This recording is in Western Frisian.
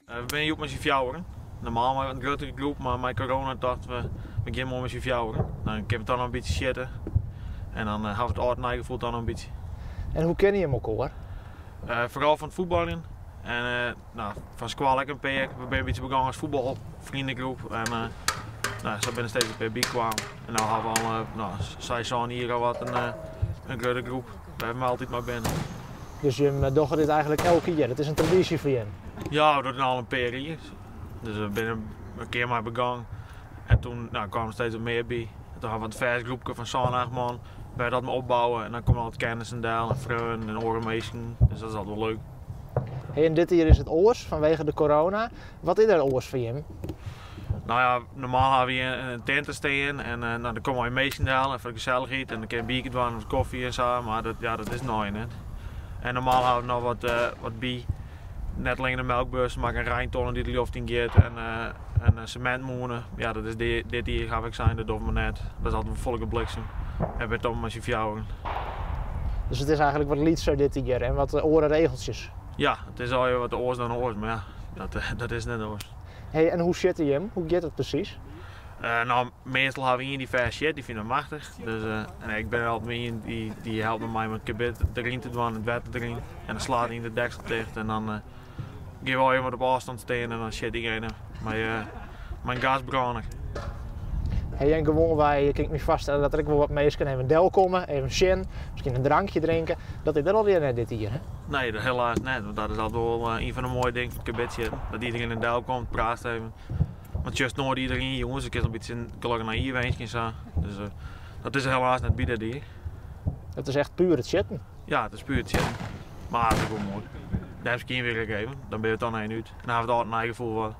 We binne hjoed mei syn fjouweren. Normaal mei in gruttere groep, mar mei corona tochten we, we gean moai mei syn fjouweren. Dan kinne we toch noch in bytsje sjitte. En dan hawwe we it âld nij gefoel toch noch in bytsje. En hoe kenne jim elkoar? Foaral fan it fuotbaljen. En no, fan skoalle ek in pear. We binne in bytsje begûn as fuotbalfriendegroep. En no, sa binne der steeds in pear by kaam. En no hawwe we al no, seis, sân jier al wat in grutte groep wêr't we altyd mei binne. Dus jim dogge dit eigentlik elke jier? It is in tradysje foar jim? Ja, we dogge it al in pear jier. Dus we binne in kear mei begûn en toen no, kaam der steeds wat mear by. En toen hawwe we in fêst groepke fan sân, acht man wêr dat mei opbouwe. En dan komme altyd kennissen del en freonen en oare minsken. Dus dat is altyd wol leuk. Hey, en dit jier is it oars fanwege de corona. Wat is der oars foar jim? No ja, normaal hawwe we hjir in tinte stean en no, der komme allegear minsken del en foar de gesellichheid en dan kin je in bierke dwaan of kofje en sa, mar dat, ja, dat is no net. En normaal hawwe we noch wat, wat by. Net allinne de melkbus, mar ek in reintonne dy't de loft yn giet en en in semintmûne. Ja, dat is dit jier haw ik sein, dat dogge we net. Dat is altyd wol folle gebliksem. En wy dogge mei syn fjouweren. Dus it is eigentlik wat lytser dit jier en wat oare regeltsjes? Ja, it is allegear wat oars dan oars, mar ja, dat, dat is net oars. Hey, en hoe sjitte jim? Hoe giet it presys? No, meastal hawwe we ien dy't fêst sjit, dy fynt dat machtich. Dus, en ik bin altyd ien dy't helpt mei my om it gebit deryn te dwaan, it wetter deryn. En dan slaat ien de deksel ticht en dan gean we allegear wat op ôfstân stean en dan sjit iedereen mei, mei in gasbrâner. Hey, en gewoanwei kin ik my foarstelle dat der ek wol wat minsken even delkomme, even sjen, miskien in drankje drinke. Dat is der alweer net dit jier, hè? Nee, dat helaas net, want dat is altyd wol ien fan de moaie dingen fan it karbitsjitten. Dat iedereen der delkomt, praat even. Want sjochst noait iedereen jûns, ik is in bytsje gelokkich nei jier winskjen en sa. Dus dat is der helaas net by dit jier. It is echt puer it sjitten? Ja, it is puer it sjitten. Mar it is wol moai. Dêr miskien weer ek even, dan binne we toch noch even út. En dan hawwe we it âld nij gefoel wat.